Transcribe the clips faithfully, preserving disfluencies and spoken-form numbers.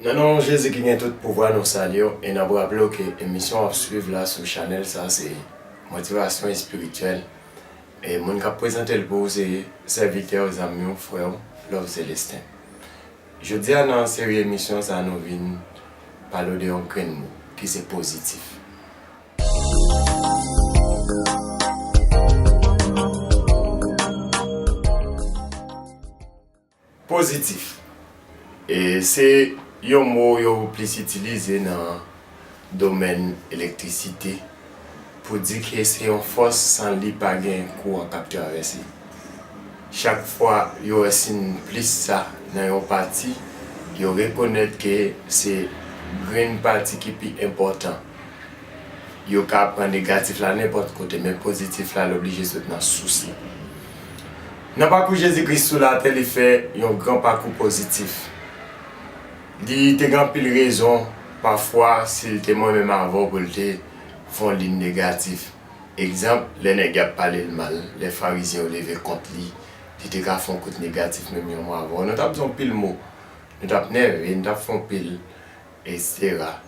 Nan non Jezi ki gen tout pouvwa, nou salye w e n ap raple w ke emisyon w ap swiv la sou chanèl sa se Motivasyon Espirityèl. E moun k ap prezante l pou ou se sèvitè w, zanmi w, frè w, Love Célestin. Jodi a nan seri emisyon sa nou vin pale w de yon grenn mo ki se pozitif. Pozitif. E se yon mo yo plis itilize nan domèn elektrisite pou di ke se yon fòs san li pa gen kouran k ap travèse. Chak fwa yo wè siy plis sa nan yon pati, yo rekonèt ke se grenn pati ki pi enpòtan. Yo ka pran negatif la nenpòt kote, men pozitif la, l oblije sot nan sous li. Nan pakou Jezi Kris sou latè, li fè yon gran pakou pozitif. Li te gen anpil rezon, pafwa, si l te mwen menm avè w, pou l te fè yon liy negatif. Egzanp, lè nèg y ap pale l mal, lè Farizyen yo leve kont li, li te ka fè yon kout negatif menm jan mwen avè w. Nou t ap di yon pil mo, nou t ap nève, nou t ap fè yon pil, etsetera.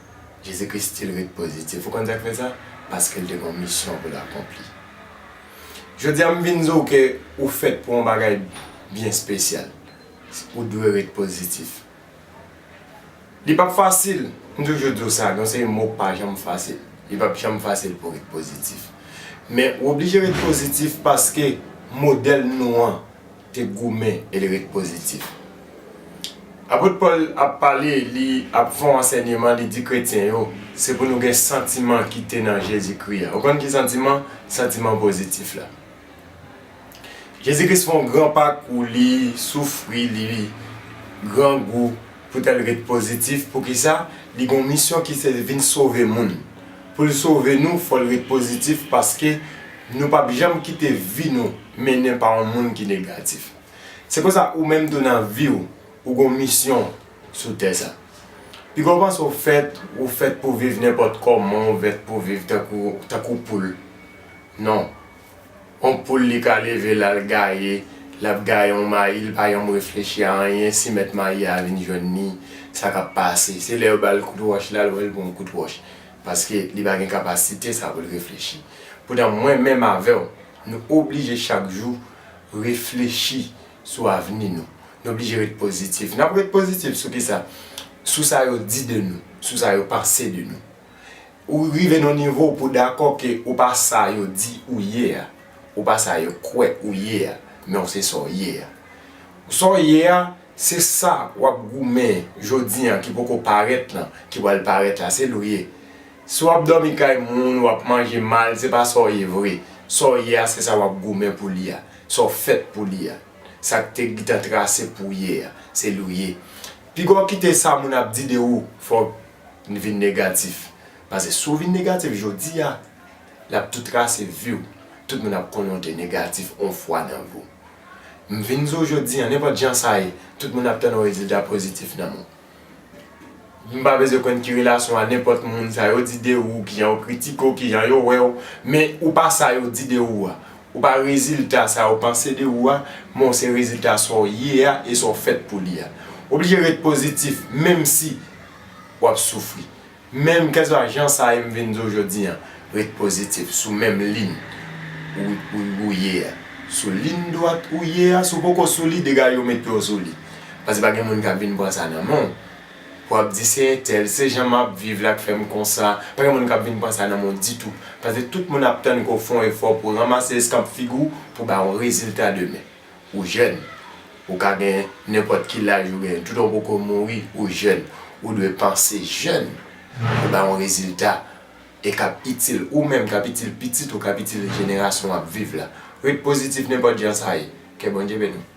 Jezi Kris still ret pozitif. Ou konn sa k fè sa? Paske l te gen yon misyon pou l akonpli. Jodi a, m vin di w ke ou fèt pou yon bagay byen espesyal. Ou dwe ret pozitif. Li p ap fasil, m toujou di w sa, gen yon seri mo k pa janm fasil. Li p ap janm fasil pou w ret pozitif. Men ou oblije ret pozitif paske modèl nou an te goumen e l ret pozitif. Apot Pòl ap pale, li ap fè yon ansèyman, li di kretyen yo, se pou nou gen santiman ki te nan Jezikri a. Ou konn ki santiman? Santiman pozitif la. Jezi Kris fè yon gran pakou, li soufri, li grangou, pou l ret pozitif. Poukisa? Li gen yon misyon ki se vin sove moun. Pou l sove nou, fò l ret pozitif paske nou p ap janm kite vi nou mennen pa yon moun ki negatif. Se konsa ou menm tou nan vi w, ou gen yon misyon sou tè sa. Piga w panse w fèt, ou fèt pou viv nenpòt kòman, ou fèt pou viv tankou, tankou poul. Non. Yon poul li ka leve l al gaye, l ap gaye yon mayi, li pa janm reflechi a anyen, si mèt mayi a vin jwenn li, sa k ap pase. Se lè yo ba l kout wòch la, l wè l pran yon kout wòch. Paske li pa gen kapasite sa pou l reflechi. Poutan mwen menm avè w, nou oblije chak jou reflechi sou avni nou. Nou oblije ret pozitif. N ap ret pozitif sou kisa? Sou sa yo di de nou, sou sa yo panse de nou. Ou rive nan yon nivo pou w dakò ke ou pa sa yo di ou ye a, ou pa sa yo kwè ou ye a, men w se sa w ye a. Sa w ye a, se sa w ap goumen jodi a ki poko parèt lan, ki pral parèt la, se li w ye. Si w ap dòmi kay moun, w ap manje mal, se pa sa w ye vre. Sa w ye a, se sa w ap goumen pou li a, sa w fèt pou li a, sa k te gentan trase pou w ye a, se li w ye. Piga w kite sa moun ap di de ou fè w vin negatif. Paske si w vin negatif jodi a, l ap tou trase vi w. Tout moun ap konnen w te negatif yon fwa nan vi w. M vin di w jodi a, nenpòt jan sa ye, tout moun ap tann yon rezilta pozitif nan men w. M pa bezwen konn ki relasyon a nenpòt moun sa yo di de ou, kijan yo kritike w, kijan yo wè w, men ou pa sa yo di de ou a. Ou pa rezilta sa yo panse de ou a, men w se rezilta sa w ye a e sa w fèt pou li a. Oblije ret pozitif, menm si w ap soufri. Menm kèlswa jan sa ye, m vin di w jodi a, ret pozitif, sou menm liy ou, ou, ou ye a. Sou liy dwat ou ye a, si w poko sou li, degaje w met pye w sou li. Paske pa gen moun k ap vin pran sa nan men w. Pou ap di se entèl, se jan m ap viv la k fè m konsa. Pa gen moun k ap vin pran sa nan men w ditou. Paske tout moun ap tann ke w fè yon efò pou w ranmase eskanp figi w pou w ba yon rezilta demen. Ou jèn. Ou ka gen nenpòt ki laj ou genyen. Toutan w poko mouri, ou jèn. Ou dwe panse jèn pou w ba yon rezilta e k ap itil ou menm, k ap itil pitit ou, k ap itil jenerasyon w ap viv la. Ret pozitif nenpòt jan sa ye. Ke Bondye beni w.